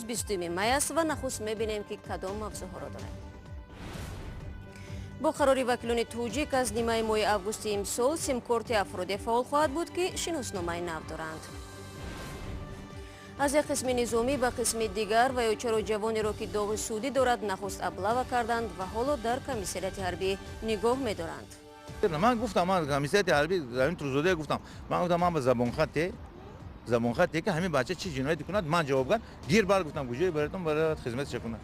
20 май аст ва нахуст мебинем, ки кадом мавзӯъҳоро дорем. Бо қарори вакилони тоҷик аз нимаи моҳи августи имсол симкорти афроде фаъол хоҳад буд, ки шиносномаи нав доранд. Аз як қисми низомӣ ба қисми дигар ва ё чаро ҷавонеро, ки доғи судӣ дорад, нахуст облава карданд ва ҳоло дар комиссариати ҳарбӣ нигоҳ медоранд. Ман гуфтам, ман комиссариати ҳарбӣ Турзода гуфтам, ман гуфтам, ман ба забонхате забонхате, ки ҳамин бача чӣ ҷинояте кунад, ман ҷавобгар гир бар гуфтам, куҷое баратон барад хизматша кунад.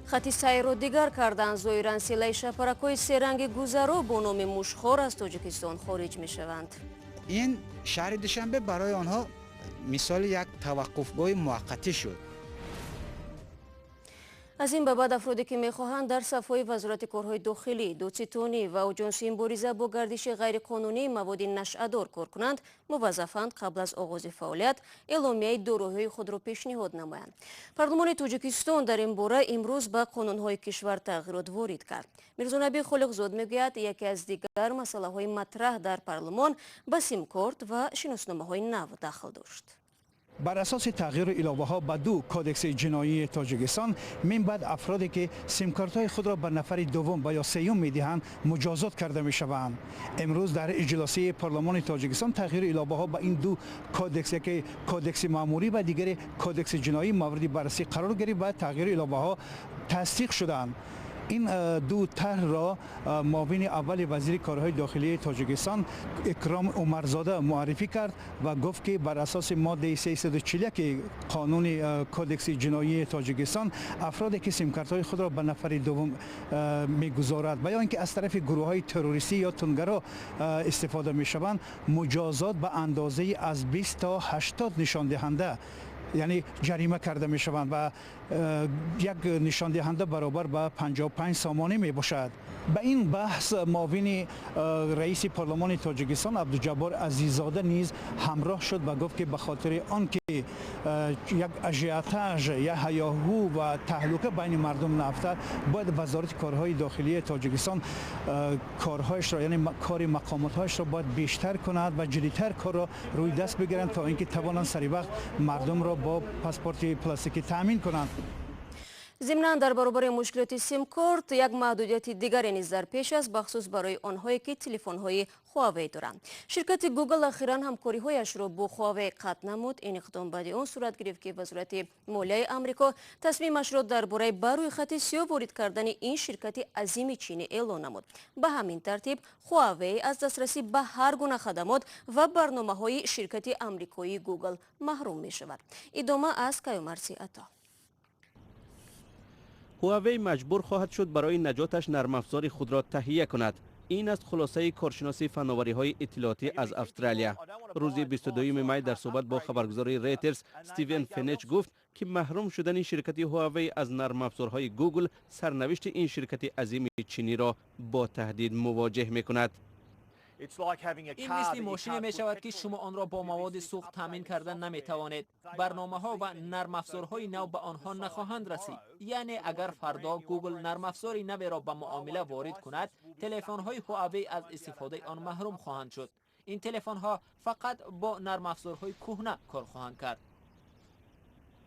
Хати сайрро дигар карданд. Зоҳиран, силаи шапаракҳои серанги гузаро бо номи мушхор аз Тоҷикистон хориҷ мешаванд. Ин шаҳри Душанбе барои онҳо мисоли як таваққуфгоҳи муваққатӣ шуд. Аз ин ба баъд афроде, ки мехоҳанд дар сафҳои Вазорати корҳои дохилӣ, додситонӣ ва Оҷонсии мубориза бо гардиши ғайриқонунии маводи нашъадор кор кунанд, муваззафанд қабл аз оғози фаъолият эъломияи дороиҳои худро пешниҳод намоянд. Парлумони Тоҷикистон дар ин бора имрӯз ба қонунҳои кишвар тағйирот ворид кард. Мирзонаби Холиқзод мегӯяд, яке аз дигар масъалаҳои матраҳ дар парлумон ба симкорт ва шиносномаҳои нав дахл дошт. Бар асоси тағйиру иловаҳо ба ду кодекси ҷиноии Тоҷикистон, мин баъд афроде, ки симкартҳои худро ба нафари дуввум ва ё сеюм медиҳанд, муҷозот карда мешаванд. Имрӯз дар иҷлосияи парлумони Тоҷикистон тағйиру иловаҳо ба ин ду кодекс, яке кодекси маъмурӣ ва дигаре кодекси ҷиноӣ, мавриди баррасӣ қарор гирифт ва тағйиру иловаҳо тасдиқ шуданд. Ин ду тарҳро муовини аввали вазири корҳои дохилии Тоҷикистон Икром Умарзода муаррифӣ кард ва гуфт, ки бар асоси моддаи 341 қонуни кодекси ҷиноии Тоҷикистон, афроде, ки симкартҳои худро ба нафари дуввум мегузорад ва ё ин ки аз тарафи гурӯҳҳои террористӣ ё тундгаро истифода мешаванд, муҷозот ба андозаи аз 20 то 80 нишондиҳанда, яъне ҷарима карда мешаванд ва як нишондиҳанда баробар ба 55 сомонӣ мебошад. Ба ин баҳс муовини раиси парлумони Тоҷикистон Абдуҷаббор Азиззода низ ҳамроҳ шуд ва гуфт, ки ба хотири он ки як ажиотаж, як ҳаёҳу ва таҳлука байни мардум наафтад, бояд Вазорати корҳои дохилии Тоҷикистон корҳояшро, яъне кори мақомотҳояшро бояд бештар кунад ва ҷиддитар корро рӯи даст бигиранд, то ин ки тавонанд сари вақт мардумро бо паспорти пластикӣ таъмин кунанд. Зимнан, дар баробари мушкилоти симкорт як маҳдудияти дигаре низ дар пеш аст, бахусус барои онҳое, ки телефонҳои Хуавей доранд. Ширкати Гугл ахиран ҳамкориҳояшро бо Хуавей қатъ намуд. Ин иқдом баъди он сурат гирифт, ки Вазорати молияи Амрико тасмимашро дар бораи ба рӯйхати сиёҳ ворид кардани ин ширкати азими чинӣ эълон намуд. Ба ҳамин тартиб, Хуавей аз дастрасӣ ба ҳар гуна хадамот ва барномаҳои ширкати амрикоии Гугл маҳрум мешавад. Идома аз Каюмарси Ато. Хуавей маҷбур хоҳад шуд барои наҷоташ нармафзори худро таҳия кунад. Ин аст хулосаи коршиноси фановариҳои иттилоотӣ аз Австралия. Рӯзи 22 май дар суҳбат бо хабаргузории Рейтерс Стивен Фенеч гуфт, ки маҳрум шудани ширкати Хуавей аз нармафзорҳои Гугл сарнавишти ин ширкати азими чиниро бо таҳдид мувоҷеҳ мекунад. Ин мисли мошине мешавад, ки шумо онро бо маводи сӯхт таъмин карда наметавонед. Барномаҳо ва нармафзорҳои нав ба онҳо нахоҳанд расид. Яъне агар фардо Гугл нармафзори наверо ба муомила ворид кунад, телефонҳои Хуавей аз истифодаи он маҳрум хоҳанд шуд. Ин телефонҳо фақат бо нармафзорҳои кӯҳна кор хоҳанд кард.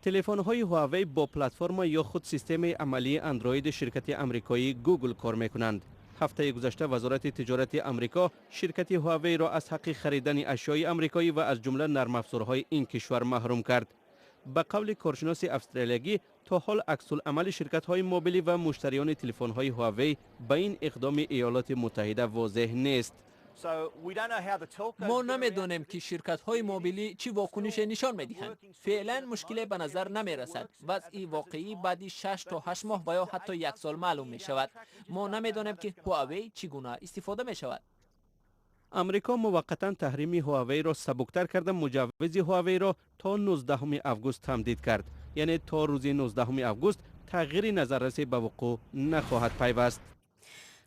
Телефонҳои Huawei бо платформа ё худ системаи амалии Андроиди ширкати амрикоии Google кор мекунанд. Ҳафтаи гузашта Вазорати тиҷорати Амрико ширкати Huawei-ро аз ҳаққи харидани ашёи амрикоӣ ва аз ҷумла нармафзорҳои ин кишвар маҳрум кард. Ба қавли коршиноси австралиягӣ, то ҳол аксулъамали ширкатҳои мобилӣ ва муштариёни телефонҳои Huawei ба ин иқдоми Иёлоти Муттаҳида возеҳ нест. Мо намедонем, ки ширкатҳои мобилӣ чӣ вокунише нишон медиҳанд. Феълан мушкиле ба назар намерасад. Вазъи воқеӣ баъди 6 то 8 моҳ ва ё ҳатто як сол маълум мешавад. Мо намедонем, ки Хуавей чӣ гуна истифода мешавад. Амрико муваққатан таҳрими Huawei-ро сабуктар карда, муҷаввизи Huawei-ро то 19 август тамдид кард, яъне то рӯзи 19 август тағйири назаррасе ба вуқӯъ нахоҳад пайваст.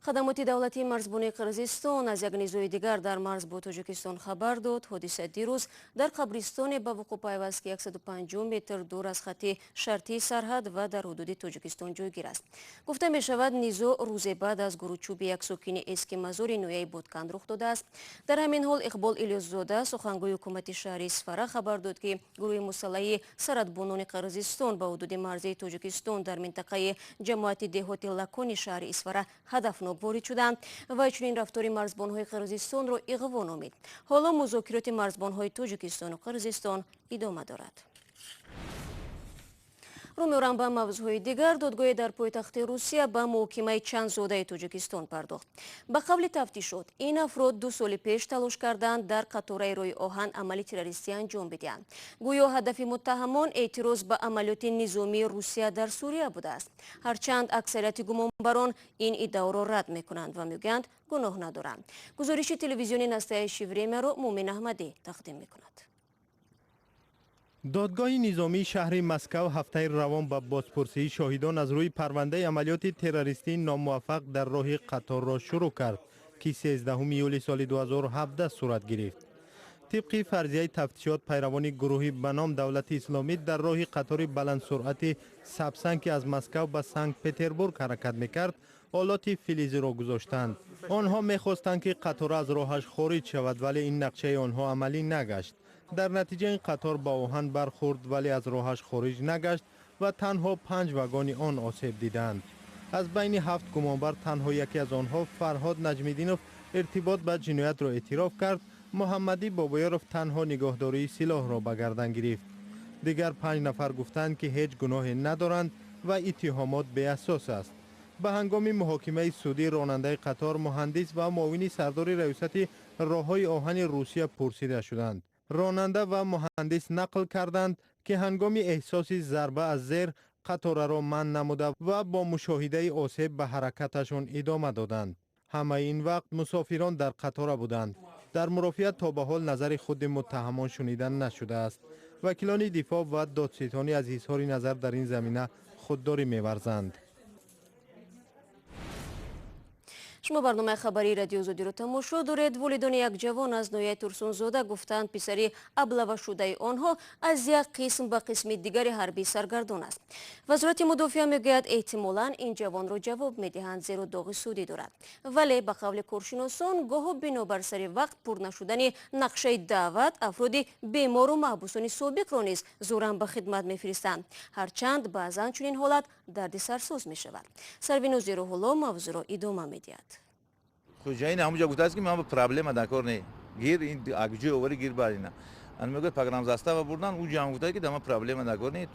Хадамоти давлатии марзбонии Қирғизистон аз як низои дигар дар марз бо Тоҷикистон хабар дод. Ҳодиса дирӯз дар қабристоне ба вуқӯъ пайваст, ки 150 метр дур аз хатти шартии сарҳад ва дар ҳудуди Тоҷикистон ҷойгир аст. Гуфта мешавад, низоъ рӯзе баъд аз гуручӯби як сокини Эскимазори ноҳияи Ботканд рух додааст. Дар ҳамин ҳол Иқбол Илёсзода, сухангӯи ҳукумати шаҳри Исфара, хабар дод, ки гурӯҳи мусаллаҳи сарҳадбонони Қирғизистон ба ҳудуди марзии Тоҷикистон дар минтақаи ҷамоати деҳоти Лакони шаҳри Исфара ҳадафнок ворид шуданд ва чунин рафтори марзбонҳои Қирғизистонро иғво номид. Ҳоло музокироти марзбонҳои Тоҷикистону Қирғизистон идома дорад. Рӯ меорам ба мавзӯъҳои дигар. Додгоҳе дар пойтахти Русия ба муҳокимаи чанд зодаи Тоҷикистон пардохт. Ба қавли тафтишот, ин афрод 2 соли пеш талош карданд дар қатораи роҳи оҳан амали террористӣ анҷом бидиҳанд. Гӯё ҳадафи муттаҳамон эътироз ба амалиёти низомии Русия дар Сурия будааст. Ҳарчанд аксарияти гумонбарон ин иддаоро рад мекунанд ва мегӯянд, гуноҳ надоранд. Гузориши телевизиони «Настоящее время» -ро Мумин Аҳмадӣ тақдим мекунад. Додгоҳи низомии шаҳри Москав ҳафтаи равон ба бозпурсии шоҳидон аз рӯи парвандаи амалиёти террористии номуваффақ дар роҳи қаторро шурӯъ кард, ки 13 июли соли 2017 сурат гирифт. Тибқи фарзияи тафтишот, пайравони гурӯҳи ба ном Давлати Исломӣ дар роҳи қатори баландсуръати Сапсан, ки аз Москав ба Санкт Петербург ҳаракат мекард, олоти филизиро гузоштанд. Онҳо мехостанд, ки қатора аз роҳаш хориҷ шавад, вале ин нақшаи онҳо амалӣ нагашт. Дар натиҷа ин қатор ба оҳан бархӯрд, вале аз роҳаш хориҷ нагашт ва танҳо панҷ вагони он осеб диданд. Аз байни ҳафт гумонбар танҳо яке аз онҳо, Фарҳод Наҷмиддинов, иртибот ба ҷиноятро эътироф кард. Муҳаммадӣ Бобоёров танҳо нигоҳдории силоҳро ба гардан гирифт. Дигар панҷ нафар гуфтанд, ки ҳеҷ гуноҳе надоранд ва иттиҳомот беасос аст. Ба ҳангоми муҳокимаи судӣ ронандаи қатор, муҳандис ва муовини сардори раёсати роҳҳои оҳани Русия пурсида шуданд. Ронанда ва муҳандис нақл карданд, ки ҳангоми эҳсоси зарба аз зер қатораро манъ намуда ва бо мушоҳидаи осеб ба ҳаракаташон идома доданд. Ҳамаи ин вақт мусофирон дар қатора буданд. Дар мурофиа то ба ҳол назари худи муттаҳамон шунида нашудааст. Вакилони дифоъ ва додситонӣ аз изҳори назар дар ин замина худдорӣ меварзанд. Шумо барномаи хабарии Радиои Озодиро тамошо доред. Волидони як ҷавон аз ноҳияи Турсунзода гуфтанд, писари аблавашудаи онҳо аз як қисм ба қисми дигари ҳарбӣ саргардон аст. Вазорати мудофиа мегӯяд, эҳтимолан ин ҷавонро ҷавоб медиҳанд, зеро доғи судӣ дорад. Вале ба қавли коршиносон, гоҳо бинобар сари вақт пур нашудани нақшаи даъват, афроди бемору маҳбусони собиқро низ зӯран ба хидмат мефиристанд. Ҳарчанд баъзан чунин ҳолат дардисарсоз мешавад. Сарвинози Рӯҳулло мавзӯъро идома медиҳад. Хуҷаин ҳамуҷа гуфтааст, ки ман ба проблема дар кор не, гир ин акҷои овари, гир бар ина. Ан мегӯяд, погранзастава бурдан, ӯ ҷам гуфта, ки дама проблема дар кор не,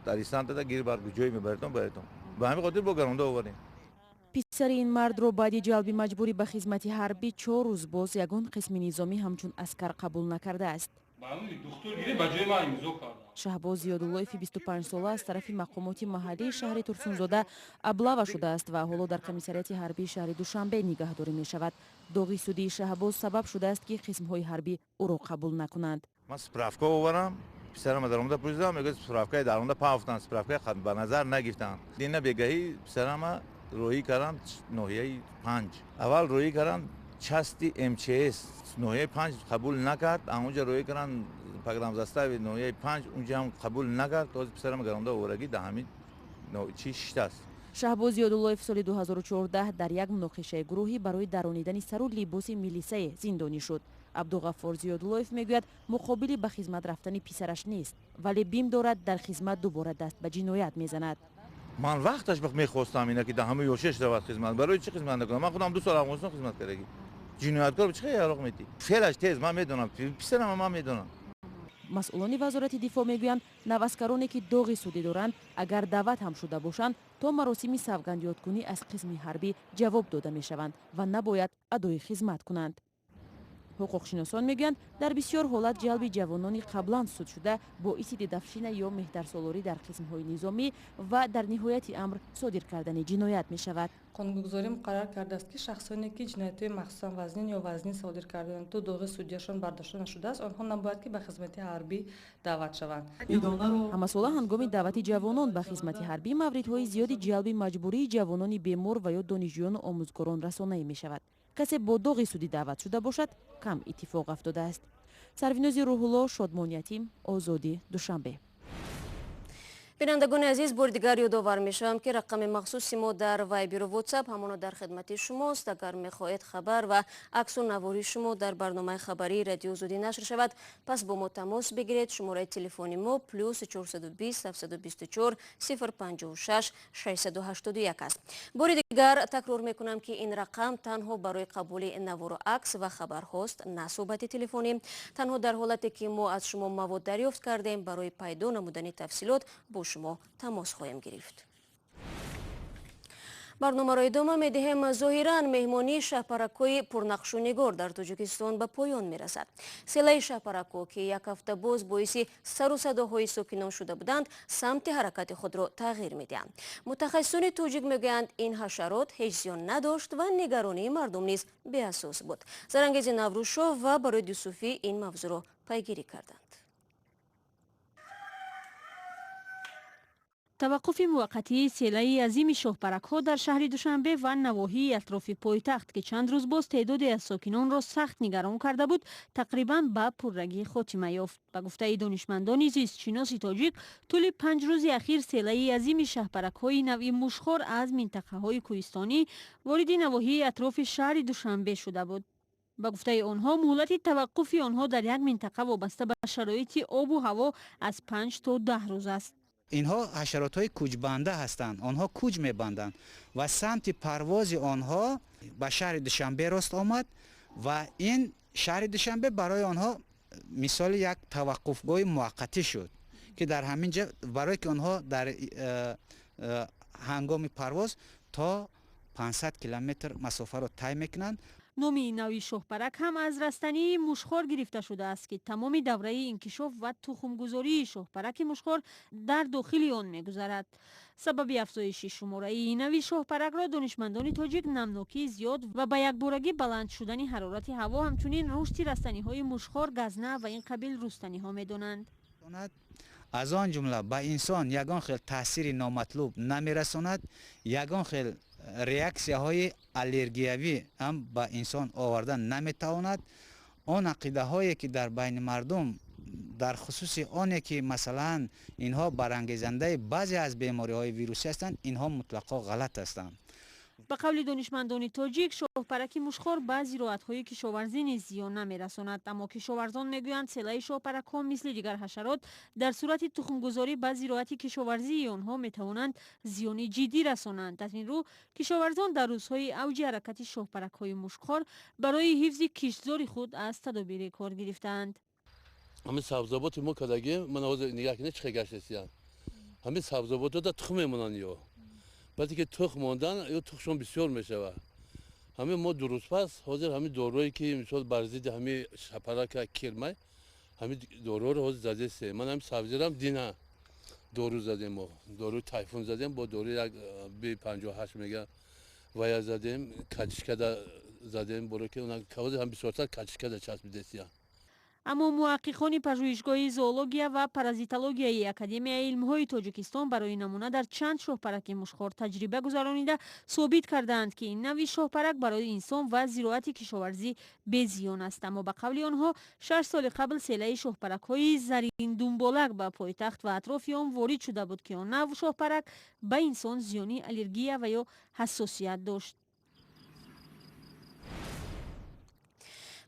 арестанта гир бар, ҷое мебаритон, баритон. Ба ҳамин хотир бо гаронда оварем. Писари ин мардро баъди ҷалби маҷбурӣ ба хизмати ҳарбӣ 4 рӯз боз ягон қисми низомӣ ҳамчун аскар қабул накардааст. Шаҳбоз Зиёдуллоеви 25-сола аз тарафи мақомоти маҳаллии шаҳри Турсунзода облава шудааст ва ҳоло дар комиссариати ҳарбии шаҳри Душанбе нигаҳдорӣ мешавад. Доғи судии Шаҳбоз сабаб шудааст, ки қисмҳои ҳарбӣ ӯро қабул накунанд. Ман справка оварам, писарама даромада пурсидам, мегӯяд, справкаи даромада пафтанд, справкаи ба назар нагирифтанд. Дина бегаҳӣ писарама роҳӣ кардам ноҳияи панҷ. Аввал роҳӣ кардам части МЧС, ноҳияи панҷ қабул накард. Анҷа роҳӣ кардам погранзастави ноҳияи панҷ, унҷа ҳам қабул накард. Този писарама гаронда оварагӣ, дар ҳамин чи шиштааст. Шаҳбоз Зиёдуллоев соли 2014 дар як муноқишаи гурӯҳӣ барои даронидани сару либоси милисае зиндонӣ шуд. Абдуғаффор Зиёдуллоев мегӯяд, муқобили ба хизмат рафтани писараш нест, вале бим дорад, дар хизмат дубора даст ба ҷиноят мезанад. Ман вақташ мехостам ина, ки дар ҳамаи ёшеш равад хизмат. Барои чӣ хизмат накунам? Ман худам 2 сол Афғонистон хизмат кардагӣ. Ҷинояткор чӣ яроқ метӣ? Феълаш тез, ман медонам, писарама ман медонам. Масъулони Вазорати дифоъ мегӯянд, наваскароне, ки доғи судӣ доранд, агар даъват ҳам шуда бошанд, то маросими савгандёдкунӣ аз қисми ҳарбӣ ҷавоб дода мешаванд ва набояд адои хизмат кунанд. Ҳуқуқшиносон мегӯянд, дар бисёр ҳолат ҷалби ҷавонони қаблан судшуда боиси дедовщина ё меҳтарсолорӣ дар қисмҳои низомӣ ва дар ниҳояти амр содир кардани ҷиноят мешавад. Қонунгузорӣ муқаррар кардааст, ки шахсоне ки ҷиноятҳои махсусан вазнин ё вазнин содир карданд, то доғи судияшон бардошта нашудааст, онҳо набояд ки ба хизмати ҳарбӣ даъват шаванд. Ҳамасола ҳангоми даъвати ҷавонон ба хизмати ҳарбӣ мавридҳои зиёди ҷалби маҷбурии ҷавонони бемор ва ё донишҷӯёну омӯзгорон расонаӣ мешавад. Касе бо доғи судӣ даъват шуда бошад, кам иттифоқ афтодааст. Сарвинози Рӯҳулло, Шодмон Ятим, Озодӣ, Душанбе. Бинандагони азиз, бори дигар ёдовар мешавам, ки рақами махсуси мо дар Вайберу Ватсап ҳамоно дар хидмати шумост. Агар мехоҳед хабар ва аксу навори шумо дар барномаи хабарии Радио Озодӣ нашр шавад, пас бо мо тамос бигиред. Шумораи телефони мо плюс 420 724 056 681 аст. Бори дигар такрор мекунам, ки ин рақам танҳо барои қабули навору акс ва хабарҳост, на суҳбати телефонӣ. Танҳо дар ҳолате ки мо аз шумо мавод дарёфт кардем, барои пайдо намудани тафсилот бо шумо тамос хоҳем гирифт. Барномаро идома медиҳем. Зоҳиран меҳмонии шаҳпаракҳои пурнақшунигор дар Тоҷикистон ба поён мерасад. Селаи шаҳпаракҳо, ки як ҳафта боз боиси сару садоҳои сокинон шуда буданд, самти ҳаракати худро тағйир медиҳанд. Мутахассисони тоҷик мегӯянд, ин ҳашарот ҳеҷ зиён надошт ва нигаронии мардум низ беасос буд. Зарангези Наврӯзшоҳ ва Барои Юсуфӣ ин мавзӯъро пайгирӣ карданд. Таваққуфи муваққатии селаи азими шоҳпаракҳо дар шаҳри Душанбе ва навоҳии атрофи пойтахт, ки чанд рӯз боз теъдоде аз сокинонро сахт нигарон карда буд, тақрибан ба пуррагӣ хотима ёфт. Ба гуфтаи донишмандони зистшиноси тоҷик, тӯли 5 рӯзи ахир селаи азими шаҳпаракҳои навъи мушхор аз минтақаҳои кӯҳистонӣ вориди навоҳии атрофи шаҳри Душанбе шуда буд. Ба гуфтаи онҳо, муҳлати таваққуфи онҳо дар як минтақа вобаста ба шароити обу ҳаво аз 5 то 10 рӯз аст. Инҳо ҳашаротҳои кӯчбанда ҳастанд, онҳо кӯч мебанданд ва самти парвози онҳо ба шаҳри Душанбе рост омад ва ин шаҳри Душанбе барои онҳо мисоли як таваққуфгоҳи муваққатӣ шуд, ки дар ҳамин ҷо барое ки онҳо дар ҳангоми парвоз то 500 километр масофаро тай мекунанд. Номи нави шоҳпарак ҳам аз растании мушхор гирифта шудааст, ки тамоми давраи инкишоф ва тухмгузории шоҳпараки мушхор дар дохили он мегузарад. Сабаби афзоиши шумораи нави шоҳпаракро донишмандони тоҷик намнокии зиёд ва ба якборагӣ баланд шудани ҳарорати ҳаво, ҳамчунин рушди растаниҳои мушхор, газна ва ин қабил рустаниҳо медонанд. Аз он ҷумла ба инсон ягон хел таъсири номатлуб намерасонад, ягон хел реаксияҳои аллергиявӣ ҳам ба инсон оварда наметавонад. Он ақидаҳое ки дар байни мардум дар хусуси оне ки масалан инҳо барангезандаи баъзе аз бемориҳои вирусӣ ҳастанд, инҳо мутлақо ғалат ҳастанд. Ба қавли донишмандони тоҷик, шоҳпараки мушхор ба зироатҳои кишоварзӣ низ зиён намерасонад. Аммо кишоварзон мегӯянд, селаи шоҳпаракҳо мисли дигар ҳашарот дар сурати тухмгузорӣ ба зироати кишоварзии онҳо метавонанд зиёни ҷиддӣ расонанд. Аз ин рӯ кишоварзон дар рӯзҳои авҷи ҳаракати шоҳпаракҳои мушхор барои ҳифзи киштзори худ аз тадобири кор гирифтаанд. Ҳамин сабзаботи мо кардагӣ, ман ҳозир нигаҳ кунед чӣ хел гаштасиянд. Ҳамин сабзаботода тухм мемонанд ё. Баъде ки тухм мондан, ё тухмшон бисёр мешавад. Ҳамин мо 2 рӯз пас ҳозир ҳамин дорӯе ки мисол бар зидди ҳамин шапарака кирмай, ҳамин дорӯро ҳозир задесем. Ман ҳамин сабзирам дина дору задем мо. Дорӯи тайфун задем, бо дорӯи як Б58 мега вая задем, качишкада задем, боро ки ҳозир ҳам бисёртар качишкада часпидесиянд. Аммо муҳаққиқони пажӯҳишгоҳи зоология ва паразитологияи Академияи илмҳои Тоҷикистон барои намуна дар чанд шоҳпараки мушхор таҷриба гузаронида собит кардаанд, ки ин нави шоҳпарак барои инсон ва зироати кишоварзӣ безиён аст. Аммо ба қавли онҳо 6 соли қабл селаи шоҳпаракҳои зариндумболак ба пойтахт ва атрофи он ворид шуда буд, ки он нав шоҳпарак ба инсон зиёни аллергия ва ё ҳассосият дошт.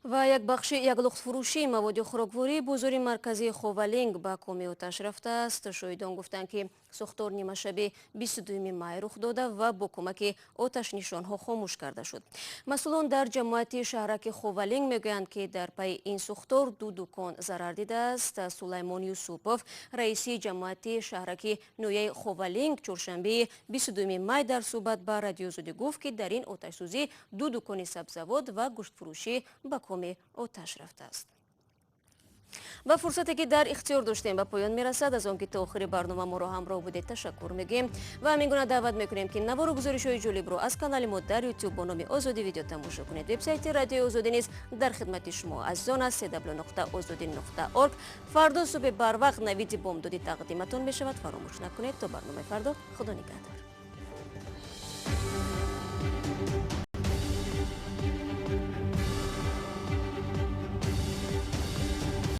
Ва як бахши яклухтфурӯшии маводи хӯроквории бозори марказии Ховалинг ба коми оташ рафтааст. Шоҳидон гуфтанд, ки сӯхтор нимашаби 22 май рух дода ва бо кӯмаки оташнишонҳо хомӯш карда шуд. Масъулон дар ҷамоати шаҳраки Ховалинг мегӯянд, ки дар пайи ин сӯхтор 2 дукон зарар дидааст. Сулаймон Юсупов, раиси ҷамоати шаҳраки ноҳияи Ховалинг, чоршанбеи 22 май дар суҳбат ба Радио Озодӣ гуфт, ки дар ин оташсӯзӣ 2 дукони сабзавот ва гӯштфурӯшӣ ба ком Коми оташ рафтааст. Ва фурсате ки дар ихтиёр доштем, ба поён мерасад. Аз он ки то охири барнома моро ҳамроҳ будед, ташаккур мегӯем ва ҳамин гуна даъват мекунем, ки навору гузоришҳои ҷолибро аз канали мо дар Ютуб бо номи Озодӣ Видео тамошо кунед. Вебсайти Радиои Озодӣ низ дар хидмати шумо азизон аст: www.ozodi.org. Фардо субҳи барвақт Навиди Бомдодӣ тақдиматон мешавад, фаромӯш накунед. То барномаи фардо, худо нигаҳдор.